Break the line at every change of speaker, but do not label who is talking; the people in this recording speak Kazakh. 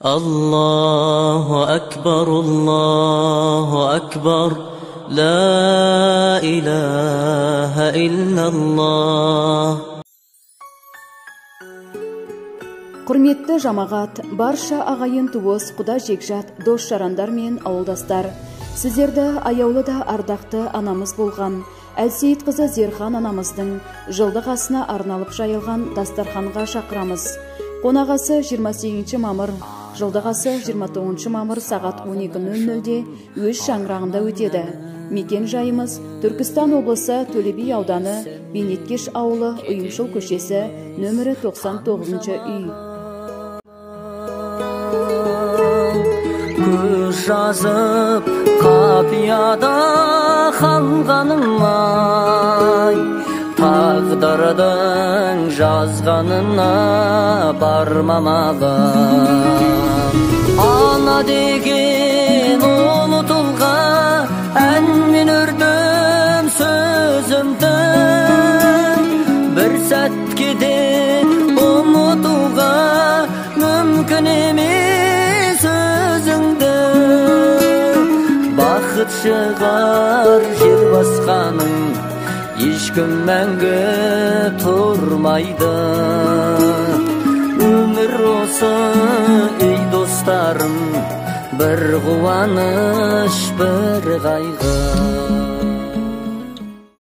الله أكبر الله أكبر لا إله إلا الله.
Құрметті жамағат, барша ағайын туыс, құда жекжат, дос жарандар мен ауылдастар, сіздерді аяулы да ардақты анамыз болған Әлсейітқызы Зерхан анамыздың жылдық асына арналып жайылған дастарханға шақырамыз. Қонағасы 28 мамыр, жылдық асы 29 мамыр сағат 12:00-де өз шаңырағында өтеді. Мекен жайымыз Түркістан облысы Төле би ауданы Бейнеткеш ауылы Ұйымшыл көшесі нөмірі 99 үй.
Көз жазып қапияда қалғаным ай, тағдырдың жазғанына бармамаған. Ана деген ұмытылға әнмен өрдім сөзімді, бір сәтке де ұмытуға мүмкін емес өзіңді. Бақыт шығар жер басқаның, ешкім мәңгі тұрмайды. Өмір осы, ей достарым, бір қуаныш, бір қайғы.